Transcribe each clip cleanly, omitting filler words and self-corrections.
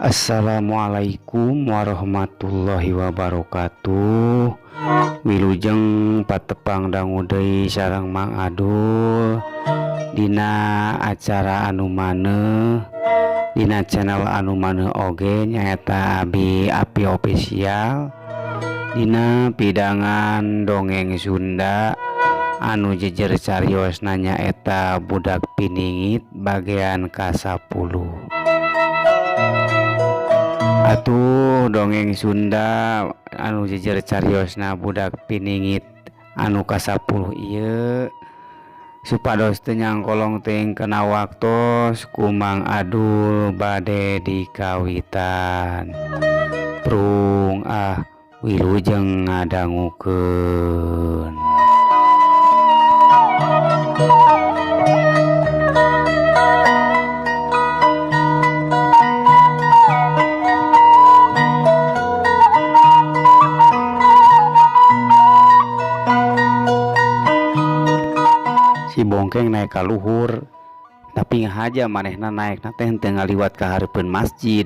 Assalamualaikum warahmatullahi wabarakatuh. Wilujeng patepang dangu deui sareng Mang Adul dina acara anu maneuh dina channel anu maneuh oge nyaeta Abi Api Official dina pidangan dongeng Sunda anu jejer cariosna nyaeta Budak Piningit bagian ka-10. Atuh dongeng Sunda anu jejer cariosna Budak Piningit anu ka-10 ieu supados teu nyangkolong teuing kana waktos ku Mang Adul bade dikawitan. Prung ah wilujeng ngadangukeun. Si Bongkeng naik ka luhur tapi ngahaja manehna naekna teh henteu ngaliwat ka hareupeun masjid.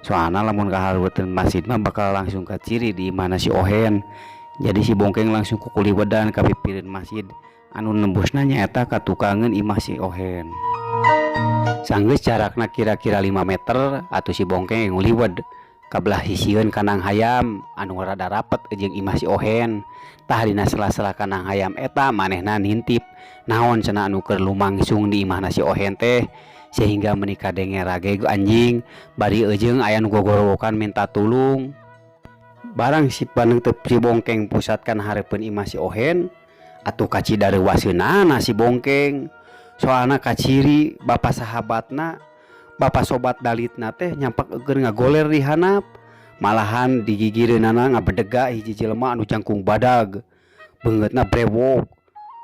Soalna lamun ka hareupeun masjid mah bakal langsung kaciri di imahna si Ohen. Jadi si Bongkeng langsung kukuliwedan ka pipireun masjid anu nembusna nyaeta ka tukangeun imah si Ohen. Sanggeus jarakna kira-kira 5 meter atuh si Bongkeng nguliwed ka belah sisieun kandang hayam anu rada rapet jeung imah si Ohen. Tah dina sela-sela kandang hayam eta manehna nintip naon cenah anu keur lumangsung di imahna si Ohen teh sehingga meuni kadenge rageg anjing bari eujeung aya nu gogorowokan minta tulung. Barang si paneunteup si Bongkeng pusat kana hareupeun imah si Ohen atuh kacida reuwaseunana si Bongkeng. Soalna kaciri bapa sahabatna, bapa sobat dalitna teh nyampak eukeun ngagoler di handap. Malahan digigireunana ngabedega hiji jelema anu jangkung badag, beungeutna brewok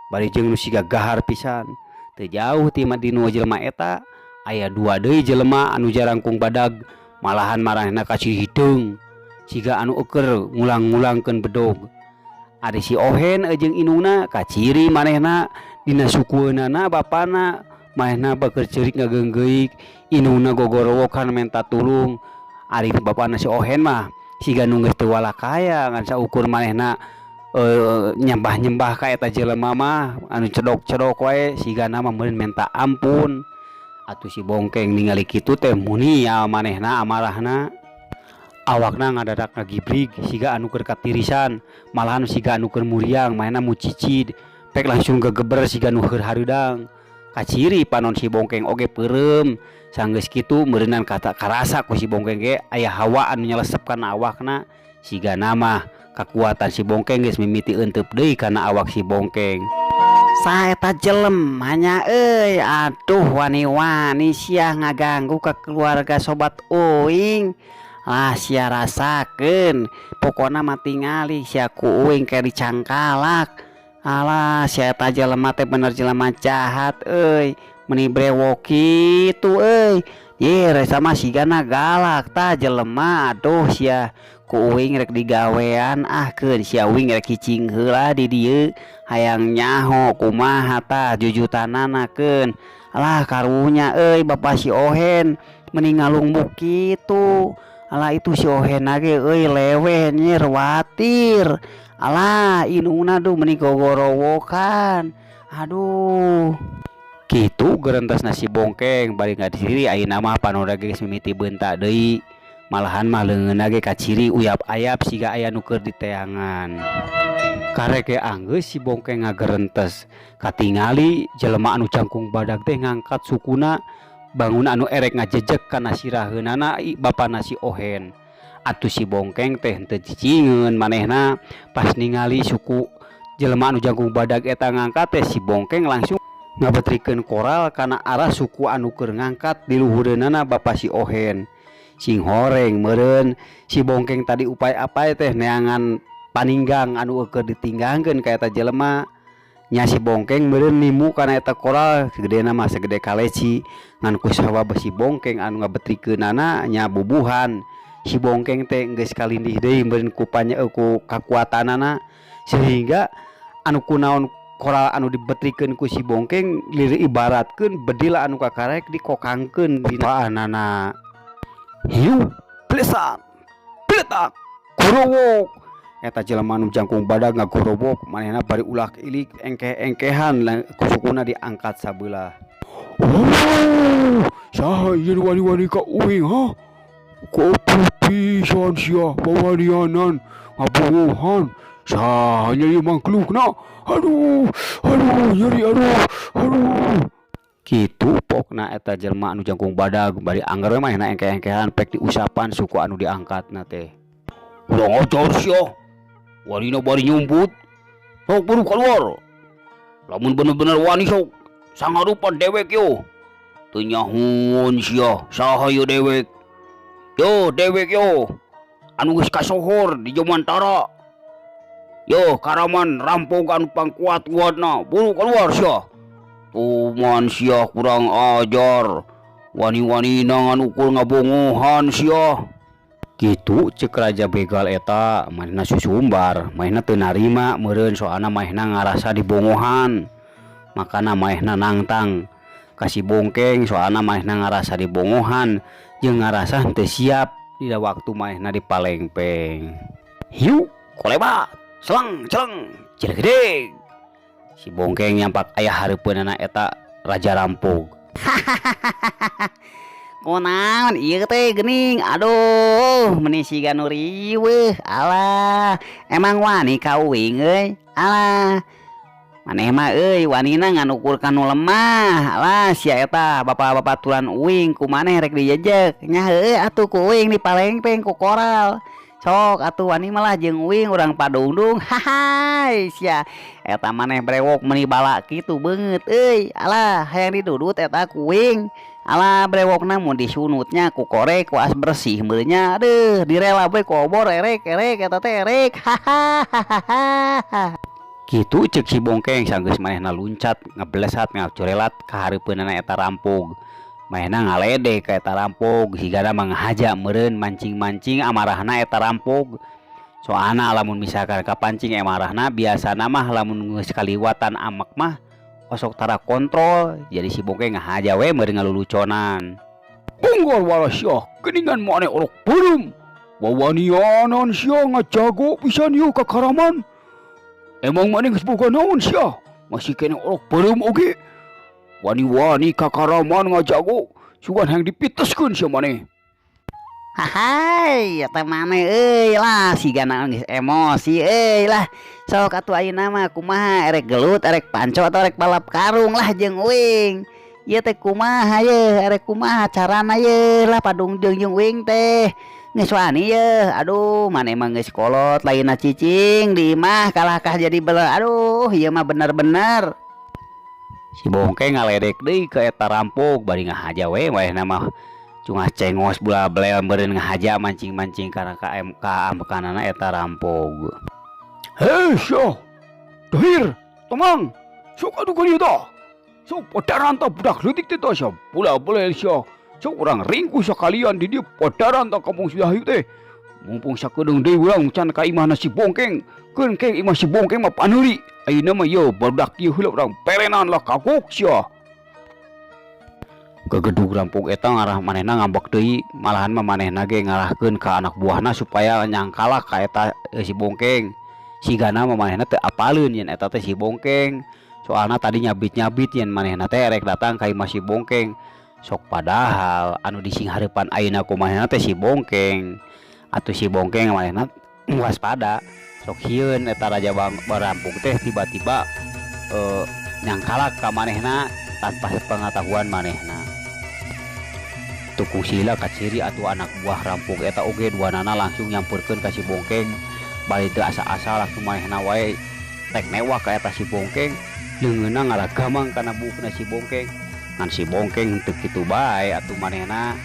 bari jeung nu siga gahar pisan. Teu jauh ti dinu jelema eta aya dua deui jelema anu jarangkung badag, malahan maranehna kaciri hideung siga anu euker ngulang-ngulangkeun bedog. Ari si Ohen jeung indungna kaciri manehna dina sukueunana bapana, manehna beuker ceurik ngageunggeuk, indungna gogorowokan menta tulung. Ari bapana si Ohen mah siga nu geus teu walakaya ngan saukur manehna nyembah-nyembah ka eta jelema mah anu cedok-cedok wae sigana mah meureun menta ampun. Atuh si Bongkeng ningali kitu teh munial manehna amarahna. Awakna ngadadak ngagibrig siga anu keur katirisan, malahan siga anu keur muriang manehna mucicid pek langsung gegeber siga nu keur hareudang. Kaciri panon si Bongkeng oge peureum. Sanggeus kitu meureunan kata karasa ku si Bongkeng ge aya hawa anu nyelesep kana awakna. Sigana mah kakuatan si Bongkeng geus mimiti euteup deui kana awak si Bongkeng. Saeta jelema nya euy, aduh wani-wani sia ngaganggu ka keluarga sobat uing. Lah sia rasakeun, pokona mah tingali sia ku uing ke dicangkalak. Alah sia eta jelema teh bener jelema jahat euy, meuni brewok kitu euy. Ye resa mah sigana galak tah jelema, aduh sia ku uing rek digawean ah keun sia uing rek cicing heula di dieu hayang nyaho kumaha tah jujutanana keun. Alah karunya euy bapa si Ohen meuni ngalungbuk kitu. Alah itu si Ohen ge euy leweh nyir watir. Alah indungna duh meuni gogorowokan. Aduh. Kitu gerentesna si Bongkeng bari ngadiri ayeuna mah panona geus mimiti beunta deui. Malahan mah leungeunna ge kaciri uyap ayap siga aya nu keur diteangan. Karek ge anggeus si Bongkeng ngagerentes katingali jelema anu jangkung badag teh ngangkat sukuna bangun anu erek ngajejeg kana siraheunana bapana si Ohen. Atuh si Bongkeng teh henteu cicingeun manehna pas ningali suku jelema anu jangkung badag eta ngangkat teh si Bongkeng langsung ngabetrikeun koral kana arah suku anu keur ngangkat di luhureunana bapa si Ohen. Sing horeng meureun si Bongkeng tadi upay-apay teh neangan paninggang anu keur ditinggangkeun ka eta jelema. Nya si Bongkeng meureun nimu kana eta koral segedena mah segede kaleci ngan ku sabab si Bongkeng anu ngabetrikeunana nya bubuhan. Si Bongkeng teh geus kalindih deui meureun ku kakuatanana sehingga anu kunaon Koral anu dibetrikeun ku si Bongkeng ibaratkeun bedil anu kakarek dikokangkeun dina paanana. Hiu plesan pletak gorowok, eta jelema anu jangkung badag ngagorowok, manehna bari ulak ilik engkeh-engkehan, sukuna diangkat sabelah. Oh, saha ieu wani-wani ka uing, ha? Goblok pisan sia, wawanianan ngabongohan. Saha nya ieu mangklukna? Aduh, aduh, nyeri, aduh, aduh. Kitu pokna eta jelema anu jangkung badag bari angger we manehna engkeh-engkehan pek diusapan suku anu diangkatna teh. Kurang ajar sia. Wanina bari nyumput. Sok buru keluar. Lamun bener-bener wani, sok sangharupan dewek yo. Teu nyahoon sia saha ieu dewek. Yo dewek yo. Anu geus kasohor di Jomantara. Yo karaman rampok anu pangkuat-kuatna. Buru keluar sia. Tuman sia, kurang ajar. Wani-wanina ngan ukur ngabongohan sia. Kitu cek raja begal eta, manehna susumbar, manehna teu narima meureun, soalna manehna ngarasa dibongohan. Makana manehna nangtang ka si Bongkeng, soalna manehna ngarasa dibongohan jeung ngarasa henteu siap dina waktu manehna dipalengpeng. Hiu kolebat seleng celeng cilegedeg. Si Bongkeng nyampak aya hareupeunana eta raja rampok. Kunaon ieu teh geuning? Aduh, meuni siga nu riweuh. Alah, emang wani ka uing euy? Alah, maneh mah euy wanina ngan ukur ka nu lemah. Alah, sia eta bapak-babaturan uing ku maneh rek dijejek nya? Heueuh atuh, ku uing dipalengpeng ku koral. Sok atuh, wani malah jeung uing urang padungdung. Hahai, sia eta maneh brewok meuni balak kitu beungeut euy. Alah, hayang didudut eta ku uing. Alah, brewokna mun disunutnya ku korek ku as bersih meureun nya. Aduh, direla we ku obor, erek erek eta teh erek. Hahaha. Kitu cek si Bongkeng sanggeus manehna luncat ngeblesat ngacorelat ka hareupeunana eta rampok. Manehna ngaledek ka eta rampok, sigana mah ngahaja meureun mancing-mancing amarahna eta rampok. Soalna lamun misalkan kapancing amarahna, biasana mah lamun geus kaliwatan amek mah osok tara kontrol. Jadi si Bongkeng ngahaja we meureun ngaluluconan. Bongkar wala sia, geuningan maneh orok beureum. Wawanianan sia, ngajago pisan ieu ka karaman. Emang maneh geus boga naon sia? Masih keneh orok beureum oge. Wani-wani ka karaman ngajago, sugan hayang dipiteskeun sia maneh. Hahai, eta maneh euy lah, sigana geus emosi euy lah. Sok atuh, ayeuna mah kumaha, erek gelut, erek panco, atau erek balap karung lah jeung uing? Ieu teh kumaha ye, erek kumaha carana ye lah padung jeung jeung uing teh? Geus wani ye? Aduh, maneh mah geus kolot lainna cicing di imah kalahkah jadi bele. Aduh, ieu mah bener-bener. Si Bongkeng ngaledek deui ka eta rampok bari ngahaja we manehna mah cungah cengos bula belel meureun ngahaja mancing-mancing kana ka kaambekanana eta rampok. Hei sia. Dahir, tomang. Sok atuh ka dieu tah. Sok podaran tah budak leutik teh tah sia. Bula belel sia. Sok urang ringkuh sakalian di dieu, podaran tah kampung Sidahayu teh. Mumpung sakedeung deui urang can ka imahna si Bongkeng. Keun keng imah si Bongkeng mah paneuli. Ayeuna mah ieu barudak ieu heula urang perenan lah, kagok sia. Gegedug rampok eta ngarah manehna ngambek deui, malahan mah manehna ge ngarahkeun ka anak buahna supaya nyangkalak ka eta si Bongkeng. Sigana mah manehna teu apaleun yen eta teh si Bongkeng. Soalna tadi nyabit-nyabit yen manehna teh erek datang ka imah si Bongkeng. Sok padahal anu disinghareupan ayeuna ku manehna teh si Bongkeng. Atuh si Bongkeng manehna waspada, sok sieun eta raja barampok teh tiba-tiba nyangkalak ka manehna tanpa sepengetahuan manehna. Tuku sila kaciri atuh anak buah rampok eta oge duanana langsung nyamperkeun ka si Bongkeng. Bari teu asa-asa langsung manehna wae rek newak ka eta si Bongkeng, leungeunna ngaragamang kana buukna si Bongkeng. Ngan si Bongkeng teu kitu bae atuh manehna.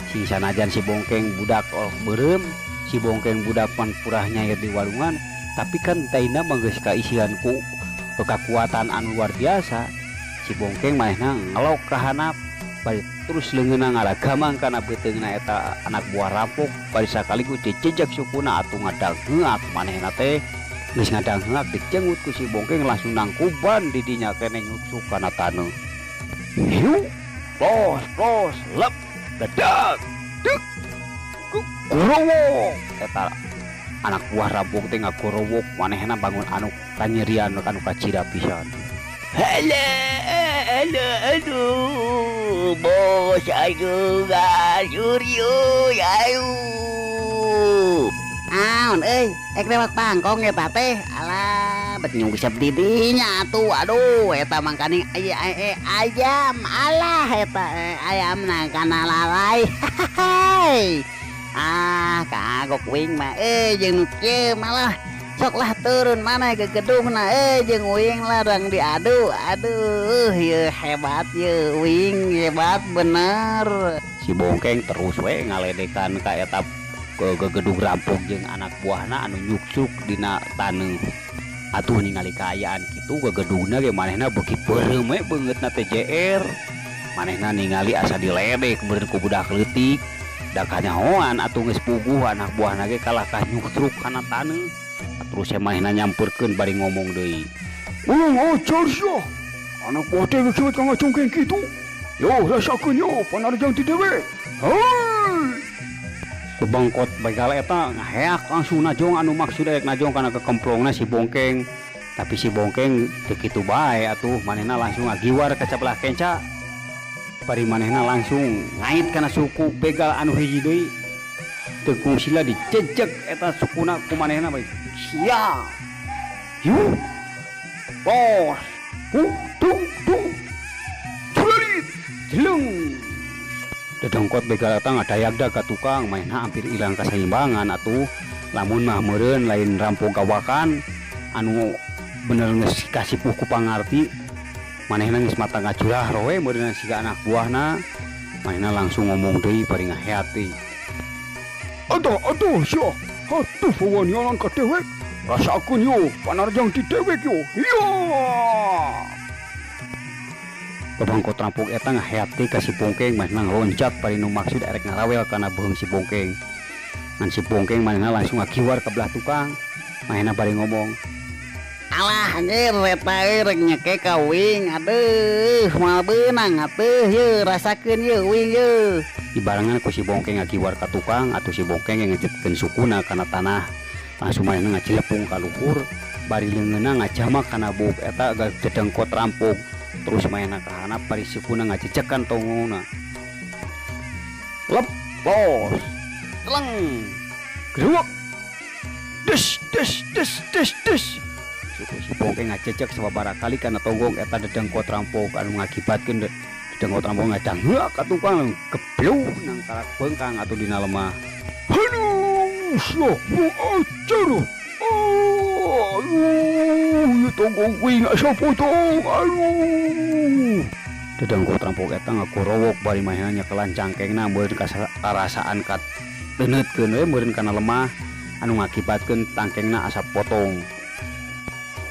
Sing sanajan si Bongkeng budak orok beureum, si Bongkeng budak pan purah nyair di walungan, tapi kan taina mah geus kaisian ku kekuatan anu luar biasa. Si Bongkeng manehna ngelok ka handap bari terus leungeunna ngaragamang kana beuteungna eta anak buah rampok, bari sakaligus dijejek sukuna atuh ngadageuak manehna teh. Geus ngadangheak dicengut ku si Bongkeng, langsung nangkuban di dinya keneh nyuksuk kana taneuh. Hiu, plos plos, lep, dadak, dek, gorowok. Eta anak buah rampok teh ngagorowok, manehna bangun anu kanyerian, anu kacida pisan. Alah, alah, aduh, bos, aduh, ngajuri, euy, aduh. Naon euy, ek lewat pangkong eta teh. Alah, bet nyungsep di dinya atuh. Aduh, eta mangkaning ayam. Alah, eta ayamna kana lalai. Ah, kagok uing mah euy jeung nu kieu malah. Sok lah turun mana ke gedungna euy jeung uing lah rang diadu. Aduh, ieu hebat ieu uing, hebat bener. Si Bongkeng terus we ngaledekan ka eta ke gedung rampok jeung anak buahna anu nyuksuk dina taneuh. Atuh ningali kaayaan kitu gegedugna ge manehna beuki beureum we beungeutna teh JR. Manehna ningali asa diledek meureun ku budak leutik. Da kanyahoan atuh geus puguh anak buahna ge kalah ka nyuksuk kana taneuh. Terus manehna nyamperkeun bari ngomong deui. Urang ajar sia. Anak buah teh geus ka ngacungkeng kitu. Yo rasakeun yo panarjang ti dewek. Hei. Bebengkot begal eta ngaheak langsung najong anu maksud rek najong kana kekemplongna si Bongkeng. Tapi si Bongkeng teu kitu bae atuh, manehna langsung ngagiwar ka cabelah kenca. Bari manehna langsung ngait kana suku begal anu hiji deui. Teu kungsila dijejeg eta sukuna ku manehna bae. Sia. Yu. Bos. Hu tung tung. Julalit. Jeleng. Dedengkot begal eta ngadayagda ka tukang, manehna hampir ilang kasaimbangan atuh. Lamun mah meureun lain rampok gawakan anu bener geus kasipuh ku pangarti, manehna geus mata ngajurah roe meureun siga anak buahna. Manehna langsung ngomong deui bari ngaheat deui. Aduh, aduh, sia. Aduh, wawanianan ka dewek. Rasakeun yo panarjang ti dewek yo. Iya. Babangkot rampok eta ngaheat deui ka si Bongkeng, manehna ngeloncat bari nu maksud erek ngarawel kana beuheung si Bongkeng. Ngan si Bongkeng manehna langsung ngagiwar ka belah tukang. Manehna bari ngomong, Alah anjir eta euy rek nyeke ka uing. Aduh, moal beunang atuh yeuh rasakeun yeuh uing yeuh. Dibarengan ku si Bongkeng ngagiwar ka tukang, atuh si Bongkeng ngejetkeun sukuna kana tanah. Langsung manehna ngacilepung ka luhur, bari leungeunna ngajamak kana buuk eta dedengkot rampok. Terus manehna ka handap bari sukuna ngajejekan tonggongna. Lep, bos. Teleng. Geruak. Des des des des des. Suku si Bongkeng ngajejek sababaraha kali kana tonggong eta dedengkot rampok anu ngakibatkeun dedengkot rampok ngadangheak ka tukang geblug nang karak bengkang atuh dina lemah. Aduh, sia, mau ajar. Aduh, ieu tonggong uing asa potong. Aduh. Dedengkot rampok eta ngagorowok bari manehna nyekelan cangkengna meureun karasaan ka teuneutkeun we meureun kana lemah anu ngakibatkeun tangkengna asa potong.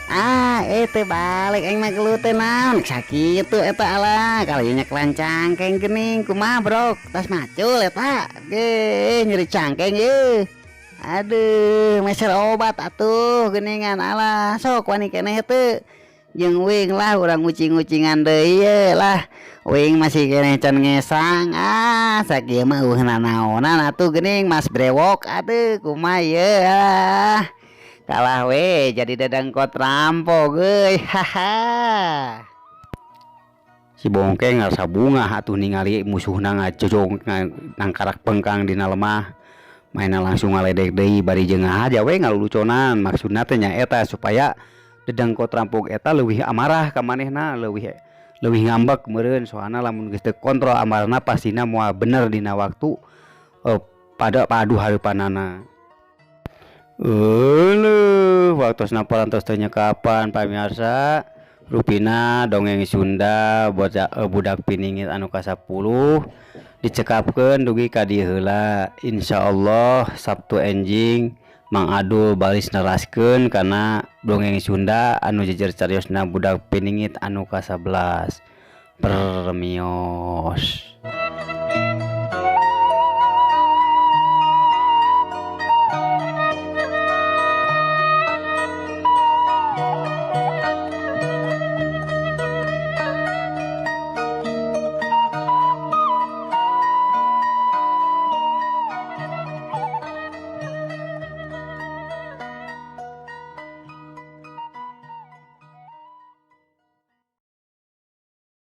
Ah, teu balik aing mah gelut teh naon sakitu eta alah kali nyekelan cangkeng geuning kumaha brok tas macul eta geuh nyeri cangkeng yeuh. Aduh, meser obat atuh geuningan alah sok wani keneh teu jeung uing lah urang ucing-ucingan deui ye lah uing masih keneh can ngesang. Ah, sakieu mah eueuh nanaonan atuh geuning Mas Brewok. Aduh, kumaha ye ah. Kalah we jadi dedengkot rampok euy. Haha. Si Bongkeng ngarasa bungah atuh ningali musuhna ngajojong nangkarak bengkang dina lemah. Mainna langsung ngaledek deui bari jeung ngahaja we ngaluluconan. Maksudna teh nya eta supaya dedengkot rampok eta leuwih amarah ka manehna, leuwih ngambek meureun, soalna lamun geus teu kontrol amarahna pastina moal bener dina waktu pada padu hareupanana. Euleuh, waktosna parantos teh nyekapan pamirsa. Rupina dongeng Sunda bocah budak piningit anu ka-10 dicekapkeun dugi ka dieu heula. Insyaallah Sabtu enjing Mang Adul baris neraskeun kana dongeng Sunda anu jejer cariosna budak piningit anu ka-11. Permios.